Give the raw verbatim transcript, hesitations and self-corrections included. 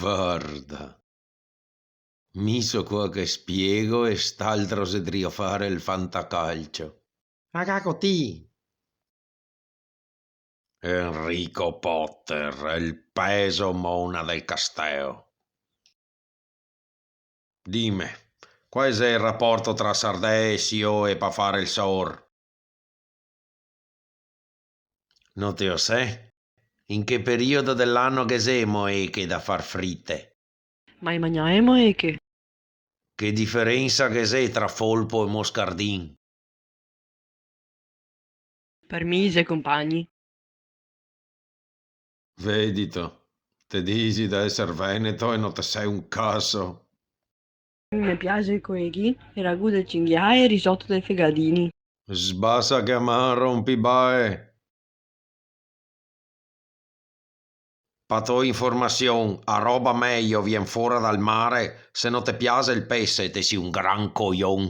Varda. Mi so qua che spiego e st'altro xe drio fare el fantacalcio. Magaco ti! Enrico Potter, el pezo mona del casteo. Dime, qual xe el raporto tra sardee e sioe pa fare el sor? No te o sè? In che periodo de l'ano che semo eche da far frite? Ma i magnaemo eche? Che diferensa che xe tra folpo e moscardin? Par mi i xe compagni. Vedito, te dixi de eser veneto e no te sè un caso. Mi me piaxe co eghi, el ragù de cinghiae e el risoto de fegadini. Sbasa che a man rompibae! Pa to informasion, a roba mejo vien fora dal mare, se no te piaxe el pese te si un gran cojon.